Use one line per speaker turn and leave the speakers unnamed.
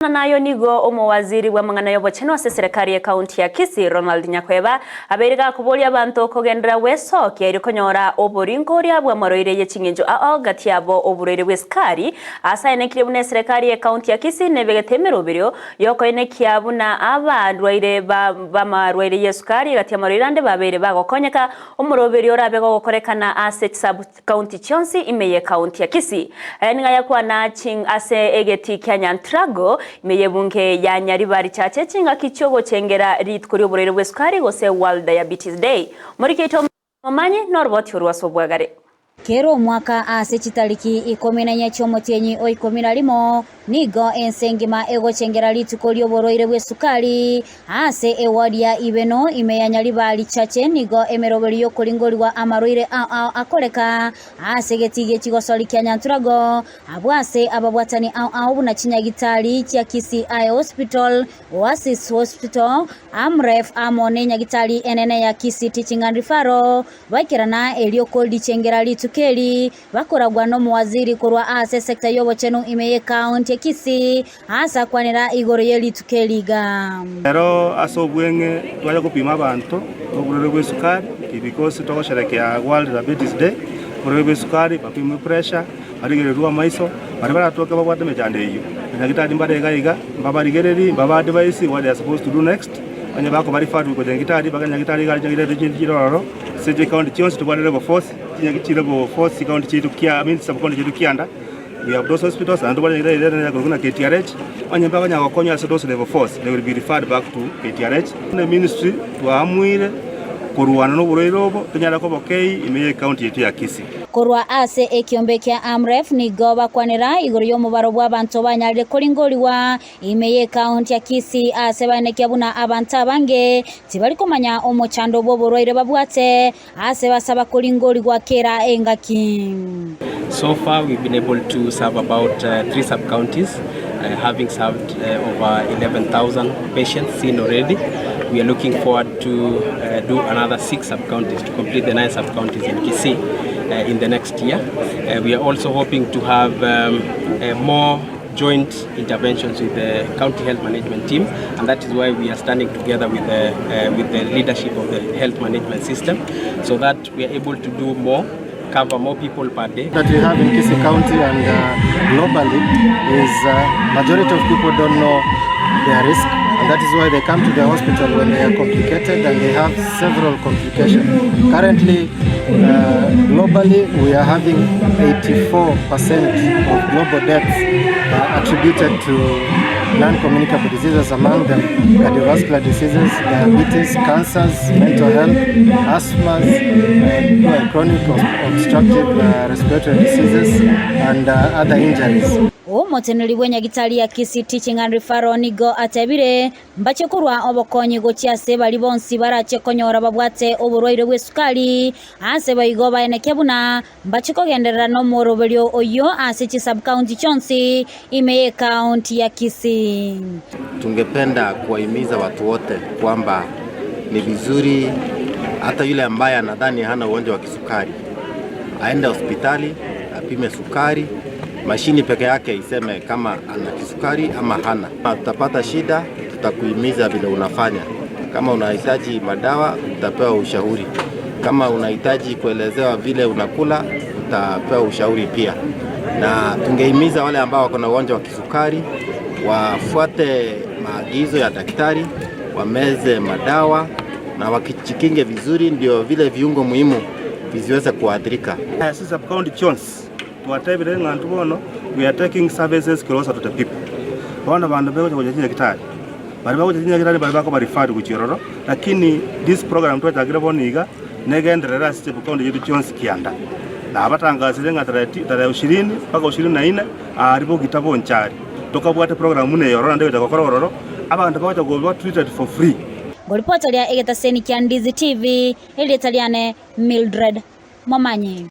Amang'ana ayo nigo omowaziri bw'amang'ana y'obochenu ase eserekari y'ekaunti ya Kisii Ronald Nyakweba abeire gakoboria abanto kogenderera gwesokia erio konyora oboringoria bw'amarwaire ye ching'encho ao gati yabo oborwaire bw'esukari ase aenekirie buna eserekari y'ekaunti ya Kisii nebegete emeroberio yokoenekia buna abarwaire b'amarwaire y'esukari gati y'amarwaire ande babeire bagokonyeka omoroberio orabe gogokorekana ase chisub County chionsi ime ye county ya Kisii. Aya nigo ayakwana ching ase egetii kia Nyantrago ime y'ebunge ya Nyaribari Chache chingaki chiogochengera rituko ri'oborwaire bw'esukari gose World Diabetes Day. Moriki oito Momanyi noroboti orwo ase obwagare.
Kera omwaka ase chitariki ikomi na inye chi'omotienyi o ikomi na rimo, Nigo ense engima egochengera rituko ri'oborwaire bw'esukari. Ase eward ya Ibeno, ime ya Nyaribari Chache, nigo emeroberio y'okoringorigwa amarwaire ao ao akoreka ase egetii gie chigosori kia Nyanturago, abwo ase ababwatani ao ao buna chinyagitari chia Kisii Eye Hospital, Oasis Hospital, Amref amo nenyagitari enene ya Kisii Teaching and Referral baikerana erio korichengera rituko eri. Bakoragwa nomowaziri korwa ase esecta y'obochenu ime y'ecounty ya Kisii aase akwanera igoro ye rituko eri iga.
Ero ase obweng'e twacha gopima abanto oborwaire bw'esukari because togosherekea World Diabetes Day, oborwaire bw'esukari, bapimwe pressure, barigererwe amaiso, baria baratoke babwate emechando eyio, abanyagitari mbare iga iga, mbabarigererie, mbaba advise what they are supposed to do next, onye bakoba referred gocha nyagitari, mpaka nyagitari iga are nyagitari chire ororo, ase chicounty chionsi tobwate level four. Chinyagi chire bo four chicounty chiaito kia I mean sub-county chiaito kianda, we have those hospitals naende tobwate nyagetari ere ere korokwa buna KTRH, onye mbakonyara gokonywa ase those level fours, they will be referred back to KTRH. Buna eministry twaamuire korwana na oborwaire obo tonyare kobokei ime ye ecounty yaito ya Kisii.
Korwa ase ekiombe kia Amref nigo bakwanera igoro y'omobaro bw'abanto banyarire koringorigwa Ime y'ekaunti ya Kisii aase baenekia buna abanto abange tibari komanya omochando bw'oborwaire babwate aase basaba koringorigwa kera engaki.
So far we've been able to serve about 3 sub counties having served over 11,000 patients seen already. We are looking forward to do another 6 sub counties to complete the 9 sub counties in Kisii in the next year. We are also hoping to have more joint interventions with the county health management team and that is why we are standing together with the, uh, with the leadership of the health management system so that we are able to do more cover more people per day.
That we have in Kisii County and uh, globally is uh, majority of people don't know their risk and that is why they come to the hospital when they are complicated and they have several complications. Currently, uh, globally we are having 84% of global deaths uh, attributed to non-communicable diseases, among them cardiovascular diseases, diabetes, cancers, mental health, asthma, uh, chronic obstructive uh, respiratory diseases, and uh, other injuries.
Omoteneneri bw'enyagitari ya Kisii Teaching and Referral nigo atebire, Mbache korwa obokonyi gochia ase baria bonsi barache konyora babwate oborwaire bw'esukari, aase boigo baeneke buna mbache kogenderera nomoroberio oyio ase chisub-county chionsi ime y'ecounty ya Kisii.
Tungependa kuwahimiza watu wote kwamba ni vizuri hata yule ambaye anadhani hana ugonjwa wa kisukari aende hospitali apime sukari, mashini peke yake iseme kama ana kisukari ama hana. Tutapata shida, tutakuhimiza vile unafanya. Kama unahitaji madawa utapewa ushauri, kama unahitaji kuelezewa vile unakula utapewa ushauri pia. Na tungehimiza wale ambao wako na ugonjwa wa kisukari wafuate maagizo ya daktari, wameze madawa na wakijikinge vizuri, ndio vile viungo muhimu visiweze kuathirika.
Ase sub-county chionsi twatebire ng'a intwe bono we are taking services closer to the people. Bono abanto begocha gocha chinyagitari, baria bagocha chinyagitari baria bakoba referred gochia ororo, lakini this program twachakire bono iga negenderere ase sub-county chiaito chionsi kianda. Nabatangasire ng'a tarehe ti tarehe ishirini mpaka ishirini na nne aria bogita bonchari tokabwate program buna eye ororo naende egocha gokora ororo, abanto bagocha koba treated for free.
Ngoripota ria egetaseni kia Ndizi TV, erieta riane Mildred Momanyi.